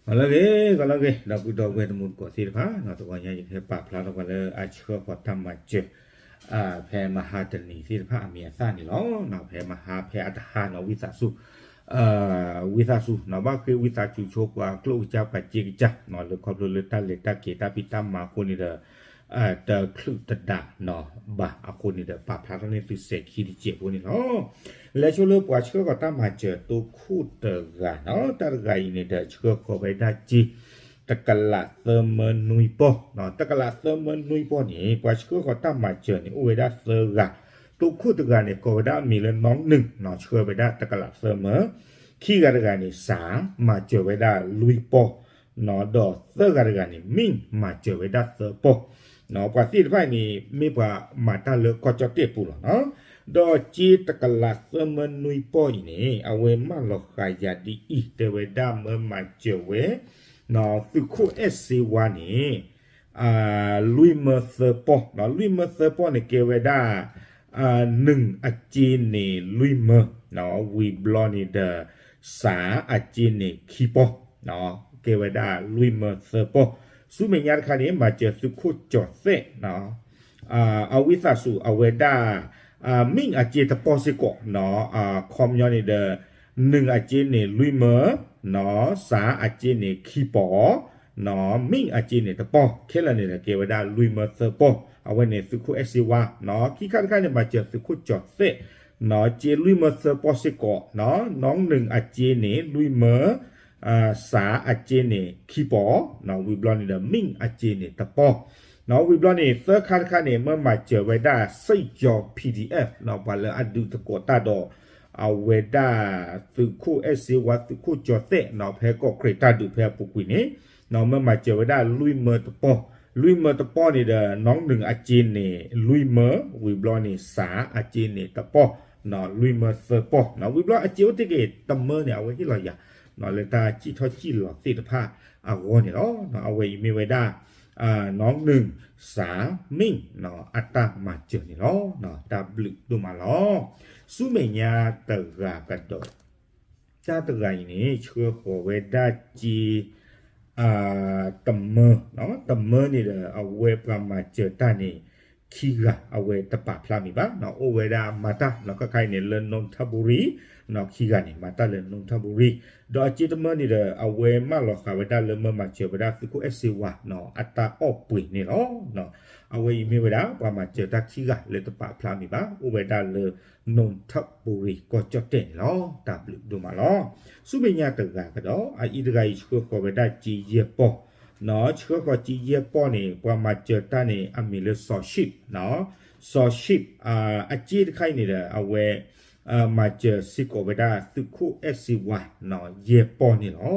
ဂီၤလၢအဂ့ၤ ဂီၤလၢအဂ့ၤ ဒီပုၢ်ဒီဝဲၢ်တံၤသကိးသ့ၣ်တဖၣ်, တဂီၤညါယကဟဲပာ်ဖျါထီၣ်ပှၤလၢအဆှၢဃီၤတၢ်မၤစၢၤ ဖဲမဟါတနံၤသ့ၣ်တဖၣ်အမံၤအသၣ်န့ၣ်လီၤ. ဖဲမဟါဖဲအတဟါန့ၣ် ဝံသးစူၤ ဝံသးစူၤန့ၣ် ဘၣ်ဃ့ဝံသးစူၤဆိပှၤကျိၣ်ကစၢ်ပှၤစ့ကစၢ်န့ၣ် လၢခီဖျိလၢတၢ်လဲၤတၢ်က့ၤတၢ်ဖံးတၢ်မၤအဃိန့ၣ်ဒီး တချုးတဒါန့ၣ်ဘၣ်အဃိန့ၣ်ဒီး ပာ်ဖျါထီၣ်န့ၢ်သုစဲးခံတစဲးဖိန့ၣ်လီၤ. လဲၤဆိလၢပှၤဆှၢဃီၤတၢ်မၤစၢၤတိခိၣ်တဂၤန့ၣ် တၢ်တဂၤအံၤန့ၣ်ဒီး ဆှၢဃီၤဝဲဒၣ်စ့ တကလးသၢမၢနွံပီၢ်, တကလးသၢမၢနွံပီၢ်န့ၣ် ပှၤဆှၢဃီၤတၢ်မၤစၢၤန့ၣ် အိၣ်ဝဲဒၣ်သၢဂၤ, တိခိၣ်တဂၤန့ၣ် ကိးဝဲဒၣ်အမံၤလၢနီၢ်နုာ်န့ၣ် ဆှၢဝဲဒၣ်တကလးသၢမၢ, ခံဂၤတဂၤန့ၣ် စး မၤစၢၤဝဲဒၣ်လွံၢ်ပီၢ် ဒီးသၢဂၤတဂၤန့ၣ် မ့ၣ် မၤစၢၤဝဲဒၣ်သၢပီၢ်, ပှၤသ့ၣ်တဖၣ်အံၤန့ၣ် မ့ၢ်ပှၤမၤတၢ်လၢကီၢ်ကၠီၣ်တဲၣ်ပူၤလီၤ. ဒီးစ့တကလးသၢမၢနွံပီၢ်အံၤန့ၣ် အဝဲမၢလီၤဃာ်ယၤဒ်အံၤ တဲဝဲဒၣ်မၢမၤစၢၤဝဲ သုးခိၣ်အဲၣ်စ့ဝါန့ၣ် လွံၢ်မၢသၢပီၢ်, လွံၢ်မၢသၢပီၢ်န့ၣ် ကဲဝဲဒၣ် နုာ်အစ့န့ၣ်လွံၢ်မၢ, ဝံၤဘျီန့ၣ်ဒီး စးအစ့န့ၣ်ခံပီၢ်, ကဲဝဲဒၣ်လွံၢ်မၢသၢပီၢ်, ဆူမဲာ်ညါတခါန့ၣ် မၤစၢၤသုးခိၣ်ကၠီၤသဲး အဝံသးစူၤအဝဲဒၣ် မ့ၣ်အစ့တပီၢ်စ့ၢ်ကီး, ခီပညီန့ၣ်ဒီး နုာ်အစ့န့ၣ်လွံၢ်မၢ, စးအစ့န့ၣ်ခံပီၢ်, မ့ၣ်အစ့န့ၣ်တပီၢ်, ခဲလၢာ်န့ၣ်ဒီးကဲဝဲဒၣ်လွံၢ်မၢသၢပီၢ်, အဝဲန့ၣ်သုးခိၣ်အဲၣ်စ့ဝါ, ခံခါတခါန့ၣ် မၤစၢၤသုးခိၣ်ကၠီၤသဲး, စ့လွံၢ်မၢသၢပီၢ်စ့ၢ်ကီး, နီၢ်နုာ်အစ့န့ၣ်လွံၢ်မၢ စးအစ့န့ၣ်ခံပီၢ်, ဝံၤဘျီန့ၣ်ဒီး မ့ၣ်အစ့န့ၣ်တပီၢ်, ဝံၤဘျီန့ၣ် သၢခါတခါန့ၣ် မၢမၤစၢၤဝဲဒၣ် စ့ယီၤ P D F ပှၤလၢအဒုးသကိးတၢ်ဒီး အဝဲဒၣ် သုးခိၣ်အဲၣ်စ့ဝါ သုးခိၣ်ကၠီၤသဲး ဖဲကီၢ်ချၢတၢ်ဒုးဖဲအပူၤကွံာ်န့ၣ် မၢမၤစၢၤဝဲဒၣ်လွံၢ်မၢတပီၢ်, လွံၢ်မၢတပီၢ်န့ၣ်ဒီး နီၢ်နုာ်အစ့န့ၣ်လွံၢ်မၢ, ဝံၤဘျီန့ၣ် စးအစ့န့ၣ်တပီၢ်, လွံၢ်မၢသၢပီၢ်, ဝံၤဘျီအစ့အိၣ်တ့ၢ်က့ၤတမၢန့ၣ် အဝဲဟ့ၣ်လီၤယၤ လၢတၢ်စံၣ်ထီၣ်စံၣ်လီၤသ့ၣ်တဖၣ်အဂီၢ်န့ၣ်လီၤ. အဝဲအံၤမ့ၢ်ဝဲဒၣ် နီၢ်နုာ် စး မ့ၣ် အတၢ်မၤစၢၤန့ၣ်လီၤ. တၢ်ဘျုးဒိၣ်မးလီၤ. ဆူမဲာ်ညါတဂၤကဒီး တၢ်တဂၤအံၤန့ၣ် ဆှၢဃီၤဝဲဒၣ်စ့ တမၢ, တမၢန့ၣ်ဒီး အဝဲပှၤမၤစၢၤတၢ်န့ၣ် ခံဂၤ အဝဲတပာ်ဖျါမံၤဘၣ်, အိၣ်ဝဲဒၣ်မၤတၢ် ခါခါအံၤန့ၣ် လၢ နူၣ်ထၣ်ဘူရံ, ခံဂၤန့ၣ် မၤတၢ်လၢ နူၣ်ထၣ်ဘူရံ, ဒီးအစ့တမၢန့ၣ်ဒီး အဝဲမၢလီၤဃာ်ဝဲဒၣ်လၢမၢမၤစၢၤဝဲဒၣ်သုးခိၣ်အဲၣ်စ့ဝါ အတၢ်အီၣ်ပှ့ၤန့ၣ်လီၤ. အဝဲအံၤမ့ၢ်ဝဲဒၣ် ပှၤမၤစၢၤတၢ်ခံဂၤလၢတပာ်ဖျါမံၤဘၣ်, အိၣ်ဝဲဒၣ်လၢ နူၣ်ထၣ်ဘူရံ ကီၢ်ကၠီၣ်တဲၣ်န့ၣ်လီၤ. တၢ်ဘျုးဒိၣ်မးလီၤ. ဆူမဲာ်ညါတဂၤကဒီး အအံၤတဂၤအံၤဆှၢဃီၤဝဲဒၣ်စ့ယဲၢ်ပီၢ်, ဆှၢဃီၤစ့ယဲၢ်ပီၢ်န့ၣ် ပှၤမၤစၢၤတၢ်န့ၣ် အမံၤလၢ စီၤၡံး, စီၤၡံး အစ့တခါအံၤန့ၣ်ဒီး အဝဲ မၤစၢၤစ့ၢ်ကီးဝဲဒၣ်သုးခိၣ်အဲၣ်စ့ဝါ ယဲၢ်ပီၢ်န့ၣ်လီၤ.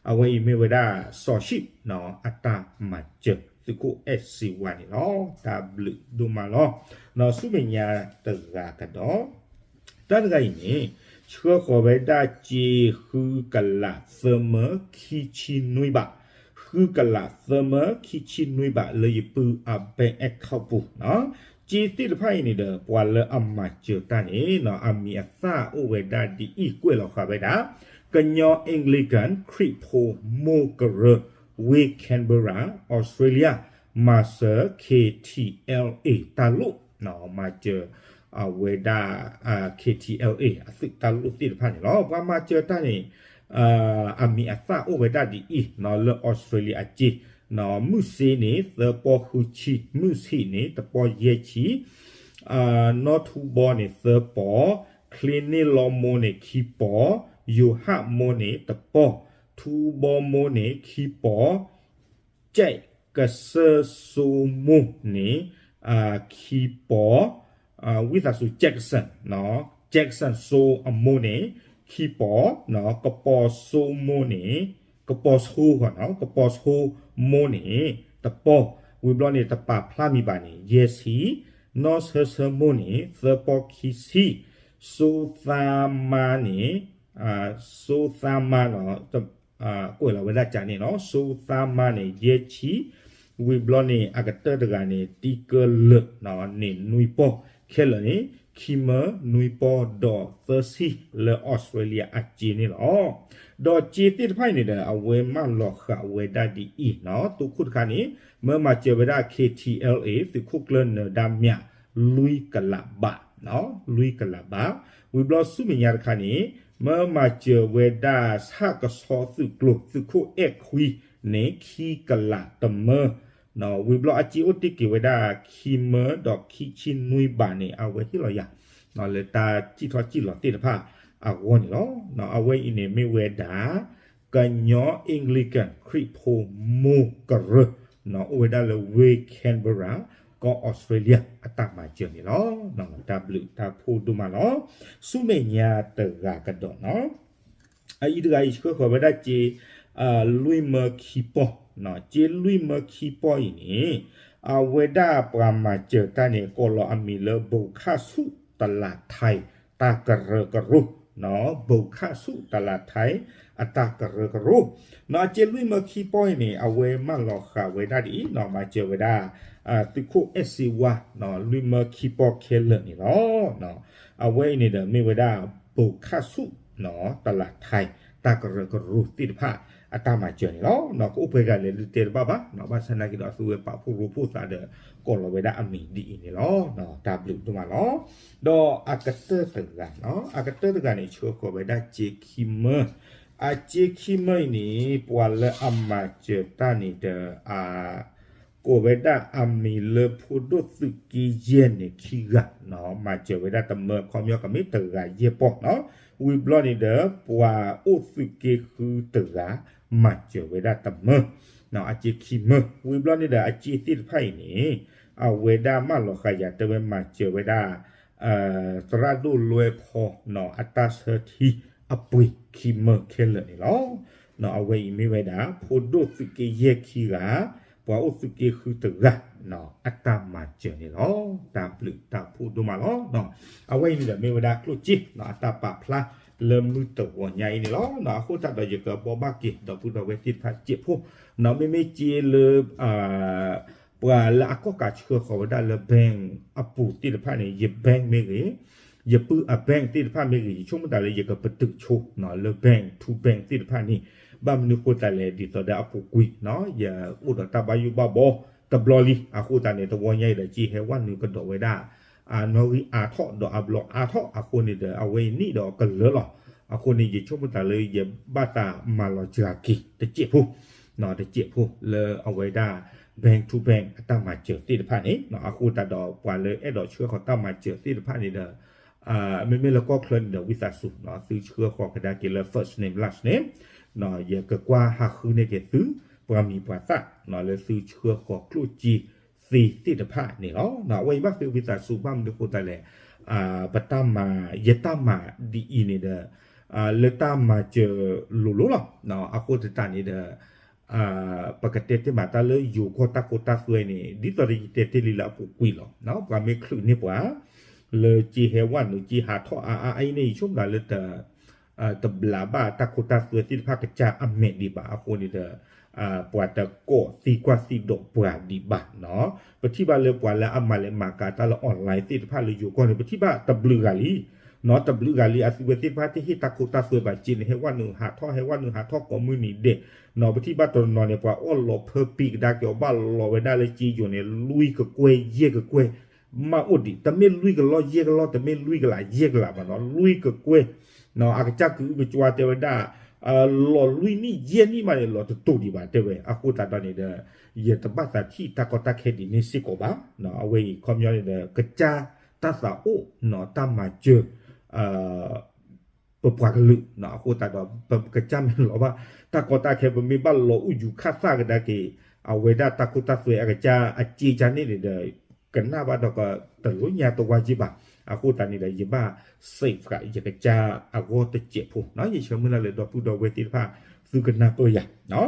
အဝဲအံၤမ့ၢ်ဝဲဒၣ် စီၤၡံး အတၢ်မၤစၢၤသုးခိၣ်အဲၣ်စ့ဝါန့ၣ်လီၤ. တၢ်ဘျုးဒိၣ်မးလီၤ. ဆူမဲာ်ညါတဂၤကဒီး တၢ်တဂၤအံၤန့ၣ် ဆှၢဃီၤဝဲဒၣ်စ့ဃုကလးသၢမၢခံဆံနွံဘး, ဃုကလးသၢမၢခံဆံနွံဘး လၢယပုၢ်အ bank account ပူၤ, စ့သ့ၣ်တဖၣ်အံၤန့ၣ်ဒီး ပှၤလၢအမၤစၢၤတၢ်န့ၣ် အမံၤအသၣ်အိၣ်ဝဲဒၣ်ဒ်အံၤ ကွဲးလီၤဃာ်ဝဲဒၣ် ကညီ Anglican ခရံာ်ဖိမိၢ်ကရၢ ဝ့ၢ် Canberra Australia မၤစၢၤ K T L A တၢ်လိၣ်, မၤစၢၤ အဝဲဒၣ် K T L A အသုးတၢ်လိၣ်သ့ၣ်တဖၣ်န့ၣ်လီၤ. ပှၤမၤစၢၤတၢ်န့ၣ် အမံၤအသၣ်အိၣ်ဝဲဒၣ်ဒ်အံၤ လၢ Australia အစ့, မုၢ်စ့န့ၣ် သၢပီၢ်ဃုဆံ, မုၢ်ဆံးန့ၣ် တပီၢ်ယဲၢ်ဆံ, နီၢ်ထူဘီန့ၣ် သၢပီၢ်, ချ့န့ၢ်လီၤမိၢ်န့ၣ် ခံပီၢ်, ယိၤဟၣ်မိၢ်န့ၣ် တပီၢ်, ထူဘီမိၢ်န့ၣ် ခံပီၢ် ကၠဲးကစၢၢ်စိမိၢ်န့ၣ် ခံပီၢ်, ဝံသးစူၤ Jackson, Jackson စိအမိၢ်န့ၣ် ခံပီၢ်, ကပီၤစိမိၢ်န့ၣ် ကပီၤစိ, ကပီၤစိမိၢ်န့ၣ် တပီၢ်, ဝံၤဘျီန့ၣ် တပာ်ဖျါမံၤဘၣ်န့ၣ် ယဲၢ်ဆံ, နီၢ်ဆၢဆၢမိၢ်န့ၣ် သၢပီၢ်ခံဆံ, စိသးမါန့ၣ် စိသးမါ ကွဲးလီၤဝဲဒၣ်ကန့ၣ်လီၤ. စိသးမါန့ၣ် ယဲၢ်ဆံ, ဝံၤဘျီန့ၣ် အကတၢၢ်တဂၤန့ၣ် တံကၢလၢာ်န့ၣ် နွံပီၢ်, ခဲလၢာ်န့ၣ် ခံမၢနွံပီၢ်ဒီးသၢဆံလၢ Australia အစ့န့ၣ်လီၤ. ဒီးစ့သ့ၣ်တဖၣ်အံၤန့ၣ်ဒီး အဝဲမၢလီၤဃာ်ဝဲဒၣ်ဒ်အံၤနီၤ, သုးခိၣ်တခါန့ၣ် မၢမၤစၢၤဝဲဒၣ် K T L A သုးခိၣ်ကျၢၢ်နၢၤဒါမၠး လွံၢ်ကလးဘး, လွံၢ်ကလးဘး, ဝံၤဘျီဆူမဲာ်ညါတခါန့ၣ် မၢမၤစၢၤဝဲဒၣ်ဆၣ်ကဆီသုးကျိၤ သုးခိၣ်အဲၣ်ခွံန့ၣ် ခံကလးတမၢ ဝံၤဘျီအစ့အိၣ်တ့ၢ်က့ၤဝဲဒၣ်ခံမၢဒီးခံဆံနွံဘးန့ၣ် အဝဲဟ့ၣ်လီၤယၤ လၢတၢ်စံၣ်ထီၣ်စံၣ်လီၤသ့ၣ်တဖၣ်အဂီၢ်န့ၣ်လီၤ. အဝဲအံၤန့ၣ်မ့ၢ်ဝဲဒၣ် ကညီ Anglican ခရံာ်ဖိမိၢ်ကရၢ အိၣ်ဝဲဒၣ်လၢဝ့ၢ် Canberra ကီၢ် Australia အတၢ်မၤစၢၤန့ၣ်လီၤ. တၢ်ဘျုးတၢ်ဖှိၣ်ဒိၣ်မးလီၤ. ဆူမဲာ်ညါတဂၤကဒီးနီၤ အအံၤတဂၤအံၤဆှၢဃီၤဝဲဒၣ်စ့ လွံၢ်မၢခံပီၢ်, စ့လွံၢ်မၢခံပီၢ်အံၤန့ၣ် အဝဲဒၣ်ပှၤမၤစၢၤတၢ်န့ၣ် ကိးလီၤအမံၤလၢ ဘိၣ်ခၣ်ဆူၣ်တလးထါ တၢ်ကရၢကရိ, ဘိၣ်ခၣ်ဆူၣ်တလးထါ အတၢ်ကရၢကရိ, နီၤ အစ့လွံၢ်မၢခံပီၢ်အံၤန့ၣ် အဝဲမၢလီၤဃာ်ဝဲဒၣ်ဒ်အံၤနီၤ မၤစၢၤဝဲဒၣ် သုးခိၣ်အဲၣ်စ့ဝါ လွံၢ်မၢခံပီၢ်ခဲလၢာ်န့ၣ်လီၤ. အဝဲအံၤန့ၣ်ဒီးမ့ၢ်ဝဲဒၣ် ဘိၣ်ခၣ်ဆူၣ် တလးထါ တၢ်ကရၢကရိသ့ၣ်တဖၣ် အတၢ်မၤစၢၤန့ၣ်လီၤ. ကအိၣ်ပှဲၤဂၤလဲၣ်ဒုးတဲတဘၣ်ဘၣ်, ဘၣ်ဆၣ်သနာ်က့ဒီး အသုဝဲပာ်ဖှိၣ်ရိဖှိၣ်သးဒီး ကိးလီၤဝဲဒၣ်အမံၤဒ်အံၤန့ၣ်လီၤ. တၢ်ဘျုးဒိၣ်မးလီၤ. ဒီးအကတၢၢ်တဂၤ, အကတၢၢ်တဂၤန့ၣ် ဆှၢဃီၤဝဲဒၣ်စ့ခံမၢ, အစ့ခံမၢအံၤန့ၣ် ပှၤလၢအမၤစၢၤတၢ်န့ၣ်ဒီး အ ကိးဝဲဒၣ်အမံၤလၢဖိဒိၣ်သုးက့ယဲၢ်န့ၣ်ခံဂၤ, မၤစၢၤဝဲဒၣ်တမၢ ခီပညီကမ့ၢ်တဂၤယဲၢ်ပီၢ်နီၤ, ဝံၤဘျီန့ၣ်ဒီး ပှၤအိၣ်သုးက့ဃုတဂၤ မၤစၢၤဝဲဒၣ်တမၢ, အစ့ခံမၢ, ဝံၤဘျီန့ၣ်ဒီးအစ့သ့ၣ်တဖၣ်အံၤန့ၣ် အဝဲဒၣ်မၢလီၤဃာ်ယၤတဲဝဲမၤစၢၤဝဲဒၣ် သရၣ်ဒိၣ်လွဲဖီ အတၢ်ဆၢထံအပှ့ၤခံမၢခဲလၢာ်န့ၣ်လီၤ. အဝဲအံၤမ့ၢ်ဝဲဒၣ် ဖိဒိၣ်သုးက့ယဲၢ်ခံဂၤ, ပှၤအိၣ်သုးက့ဃုတဂၤ အတၢ်မၤစၢၤန့ၣ်လီၤ. တၢ်ဘျုးတၢ်ဖှိၣ်ဒိၣ်မးလီၤ. အဝဲအံၤန့ၣ်ဒီးမ့ၢ်ဝဲဒၣ်ကျိၣ်စ့ အတၢ်ပာ်ဖျါလၢမုၢ်တဂီၤညါအံၤန့ၣ်လီၤ. အဃိသတးဒီးယကဘိးဘၣ်က့ၤ ဒီပုၢ်ဒီဝဲၢ်သ့ၣ်တဖၣ်တစဲးဖိ, မ့မ့ၢ်စ့လၢ ပှၤလၢအကီၣ်ကးဆှၢဃီၤဝဲဒၣ်လၢ bank အပူၤသ့ၣ်တဖၣ်န့ၣ် ယ bank မ့ၢ်ဂ့ၤ, ယပုၢ်အ bank သ့ၣ်တဖၣ်မ့ၢ်ဂ့ၤ, ယဆိကမိၣ်သးလၢယကပတုာ်ဆိ လၢ bank to bank သ့ၣ်တဖၣ်န့ၣ်, ဘၣ်မနုၤဃိသတးလဲၣ် ဒ်သိးဒီးအပူၤကွံာ် ယအိၣ်ဒီးတၢ်ဘၣ်ယိၣ်ဘၣ်ဘီတဘျီလံ, အဃိသတးန့ၣ် တဝီညါအံၤဒီး စ့ဟဲဝဲနုာ်ကဒီးဝဲဒၣ် နီၣ်ဂံၢ်အါထီၣ်ဒီးအဘျီအါထီၣ်အဃိန့ၣ်ဒီး အဝဲအံၤနံၣ်ဒီးကလၢာ်လီၤ. အဃိန့ၣ် ယဆိကမိၣ်သးလၢယဘၣ်သးမၤလီၤစှၤက့ၤတစဲးဖိ, တစဲးဖိလၢအဝဲဒၣ် bank to bank အတၢ်မၤစၢၤသ့ၣ်တဖၣ်န့ၣ်, အဃိသတးဒီးပှၤလၢအဲၣ်ဒိးဆှၢဃီၤတၢ်မၤစၢၤသ့ၣ်တဖၣ်န့ၣ်ဒီး မ့မ့ၢ်လၢကီၢ်ချၢန့ၣ်ဒီး ဝံသးစူၤ သုဆှၢဃီၤကဒါက့ၤလၢ first name last name, ယကကွၢ်ဟးဃုန့ၢ်က့ၤသု ပှၤမံၤပှၤသၣ် လၢသုဆှၢဃီၤကျိၣ်စ့သ့သ့ၣ်တဖၣ်န့ၣ်လီၤ. အဝဲအံၤဘၣ်ဃ့ဝံသးစူၤ ဘၣ်မနုၤဃိသတးလဲၣ်, ပတၢ်မၤ ယတၢ်မၤဒ်အံၤန့ၣ်ဒီး လၢတၢ်မၤစၢၤလိၤလိၤလီၤ. အဃိသတးန့ၣ်ဒီး ပကတဲတ့ၢ်မးတၢ်လၢယိၤကီၢ်တၢ်ခိတၢ်သွဲန့ၣ် ဒ်သိးဒီးယတဲတ့ၢ်လံလၢအပူၤကွံာ်လီၤ. ပှၤမ့ၢ်ချုးန့ၢ်ပှၤ လၢစ့ဟဲဝဲနုာ် စ့ဟးထီၣ်အါအါအံၤန့ၣ် ယဆိကမိၣ်သးလၢ တဘျးဘၣ်တၢ်ခိတၢ်သွဲသ့ၣ်တဖၣ်ကစၢ်အမဲာ်ဒံးဘၣ်အဃိန့ၣ်ဒီး ပှၤတကိးသံကွၢ်သံဒိးပှၤဒံးဘၣ်နီၤ. ပထံၣ်ဘၣ်လၢပှၤလၢအမၤလဲၤမၤကၤတၢ်လၢ online သ့ၣ်တဖၣ်လၢယိၤကီၢ်န့ၣ် ပထံၣ်ဘၣ်တဘျုးဂၤလံ, တဘျုးဂၤလံ အသုဝဲသ့ၣ်တဖၣ်တဟ့ၣ်တၢ်ခိတၢ်သွဲဘၣ် စ့န့ၣ် ဟဲဝဲနုာ်ဟးထီၣ် ဟဲဝဲနုာ်ဟးထီၣ်ကိးမုၢ်နံၤဒဲးနီၤ. ပထံၣ်ဘၣ်တနီၤန့ၣ် ပှၤအီၣ်လီၤဖၢပံကဒါက့ၤအီၤ ဘၣ်လီၤဝဲဒၣ်လၢစ့ယိၤန့ၣ် လွံၢ်ကကွဲၢ်ယဲၢ်ကကွဲၢ် မ့ၢ်အိၣ်ဒံး တမ့ၢ်လွံၢ်ကလီၢ်ယဲၢ်ကလီၢ် တမ့ၢ်လွံၢ်ကလးယဲၢ်ကလးဘၣ်နီၤ လွံၢ်ကကွဲၢ်နီၤ. အကစၢ်ကအုကစွါတဲဝဲဒၣ် လီၤလွံၢ်နံၣ်ယဲၢ်နံၣ်မးန့ၣ် လီၤတတိၤဒံးဘၣ်တဲဝဲ. အဃိသတးဒီးန့ၣ်ဒီး ယတဘၣ်သးထံၣ်တၢ်ကီတၢ်ခဲဒ်န့ၣ်စ့ၢ်ကီးဘၣ်နီၤ. အဝဲအံၤခီပညီန့ၣ်ဒီး ကစၢ်တၢ်သးအိၣ်နီၤ တၢ်မၤစၢၤ ပပှၤကလုာ်နီၤ. အဃိသတးဒီး ပကစၢ်မ့ၢ်လီၤဘၣ် တၢ်ကီတၢ်ခဲ ပမ့ၢ်ဘၣ်လီၤအူယူၤခၣ်သၣ်ကဒါက့ၤ အဝဲဒၣ်တၢ်ခိတၢ်သွဲအကစၢ်အစ့ကါန့ၣ်န့ၣ်ဒီး ကနၣ်ဘၣ်ဒီးကတလိညါတဝါက့ဘၣ်. အဃိသတးန့ၣ်ဒီး ယဘၣ် safe ဃာ် ယကစၢ်အဂီၢ်တစဲးဖိနီၤ. ယဆၢမုၢ်လၢ်လၢဒီပုၢ်ဒီဝဲၢ်သ့ၣ်တဖၣ် သုကနၢ်ပၢၢ်ယၤနီၤ.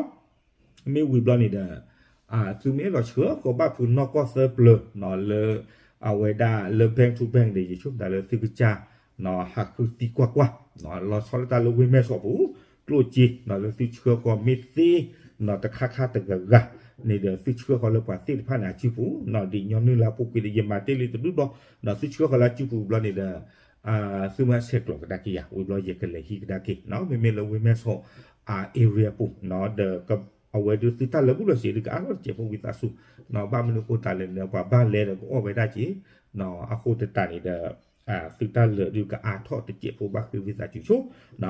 မ့ၢ်ဝံၤဘျီန့ၣ်ဒီး သုမ့ၢ်အဲၣ်ဒိးဆှၢဃီၤဘၣ်ဖုးနီၢ်ကီၢ်သၢပျၢၤနီၤ လၢ အဝဲဒၣ်လၢ bank to bank န့ၣ် ယဆိကမိၣ်သးလၢသုကစၢ်နီၤ ဟးဃုသံကွၢ်ကွၢ်နီၤ လီၤဆီဒၣ်တၢ်လၢဝ့ၢ်မဲၢ်ဆီးပူၤ ကျိၣ်စ့နီၤ လၢသုဆှၢဃီၤမ့ၢ်သ့နီၤ တခါခါတဂၤဂၤ န့ၣ်ဒီး သုဆှၢဃီၤလၢပှၤသ့ၣ်တဖၣ်န့ၣ်အစုပူၤ, ဒ်ညီနုၢ်လၢအပူၤကွံာ်ဒီး ယမၤတ့ၢ်လံတဒူၣ်ဘျီ, ဒီးသုဆှၢဃီၤလၢအစုပူၤဘျီန့ၣ်ဒီး သုမ့ၢ်ဆဲးကျိးကဒါက့ၤယၤ ဝံၤဘျီယကလဲၤဟံးကဒါက့ၤ, မ့မ့ၢ်လၢဝ့ၢ်မဲၢ်ဆီး area ပူၤ, ဒီး အဝဲဒုးသုတၢ်လၢာ်ဘူၣ်လီၤစ့ၢ်ဒုးကအါထီၣ်တစဲးဖိဝံသးစူၤ, ဘၣ်မနုၤအဃိသတးလဲၣ်န့ၣ် ပှၤဘၣ်လဲၤဒီးကအီၣ်ဝဲဒၣ်က့ၤ, အဃိသတးန့ၣ်ဒီး သုတၢ်လၢာ်ဒုးကအါထီၣ်တစဲးဖိဘၣ်ဃ့ဝံသးစူၤဆိ,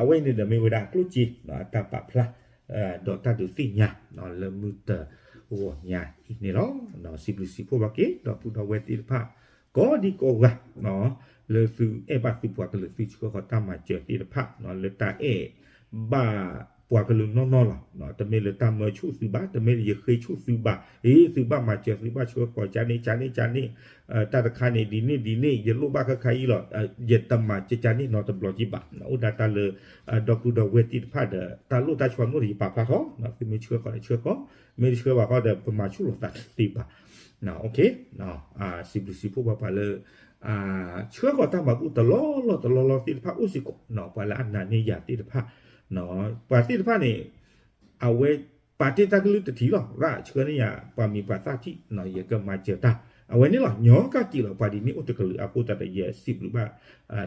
အဝဲအံၤန့ၣ်ဒီးမ့ၢ်ဝဲဒၣ်ကျိၣ်စ့ အတၢ်ပာ်ဖျါ ဒီးတၢ်ဒုးသ့ၣ်ညါ လၢမုၢ်တဂီၤညါအံၤန့ၣ်လီၤ. စံးဘျုးစံးဖှိၣ်ဘၣ်က့ၤ ဒီပုၢ်ဒီဝဲၢ်သ့ၣ်တဖၣ် ကိးဒံကိးဂၤ လၢသုအဲၣ်ဘၣ်သုပှၤကလုာ် သုဆှၢဃီၤတၢ်မၤစၢၤသ့ၣ်တဖၣ် လၢတၢ်အဲၣ်ဘၣ်ပှၤကလုာ်နီၢ်နီၢ်လီၤ. တမ့ၢ်လၢတၢ်မၢဆူၣ်သုဘၣ်, တမ့ၢ်လၢယဃ့ဆူၣ်သုဘၣ်, အ့ သုဘၣ်မၤစၢၤ သုဘၣ်ဆှၢဃီၤ ကန့ၣ် ကန့ၣ် ကန့ၣ်, တၢ်တခါန့ၣ် ဒ်န့ၣ်ဒ်န့ၣ် ယလိၣ်ဘၣ်ခဲခါအံၤလီၤ, ယတမၤကန့ၣ်နီတဘျီက့ၤဘၣ်. အိၣ်ဒၣ်တၢ်လၢ ဒီပုၢ်ဒီဝဲၢ်သ့ၣ်တဖၣ်ဒီး တၢ်လိၣ်တၢ်ဆိမိၣ်ဒီးယပာ်ဖျါထီၣ်, သုမ့ၢ်ဆှၢဃီၤဒီးဆှၢဃီၤ, မ့ၢ်တဆှၢဘၣ်ဃီဒီး ပမၤဆူၣ်လိာ်သးတသ့ဘၣ်. စံးဘျုးစံးဖှိၣ်ဘၣ်ပှၤလၢ ဆှၢဃီၤတၢ်မၤဘူၣ်တလီၢ်လီၢ်တလီၢ်လီၢ်သ့ၣ်တဖၣ်အိၣ်စ့ၢ်ကီး, ပှၤလၢအနာ်န့ၢ်ယၤသ့ၣ်တဖၣ်, ပှၤသ့ၣ်တဖၣ်န့ၣ် အဝဲ ပာ်တ့ၢ်တၢ်ကလုၢ်တထံၣ်လီၤ, ရၣ်ဆှၢန့ၢ်ယၤ ပှၤမံၤပှၤသၣ်ထံၣ် ယကမၤစၢၤတၢ်, အဝဲန့ၣ်လီၤ. ညီကက့ၤလီၤ ပှၤဒ်န့ၣ်အိၣ်တကလုာ်အဃိသတးဒီး ယစံးဘျုးဘၣ်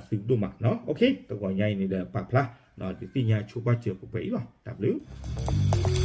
သုဒိၣ်မး. တဂီၤညါအံၤန့ၣ်ဒီးပာ်ဖျါ ဒုးသ့ၣ်ညါဆိပာ်စၢၤပှဲၤပှဲၤအံၤလီၤ. တၢ်ဘျုး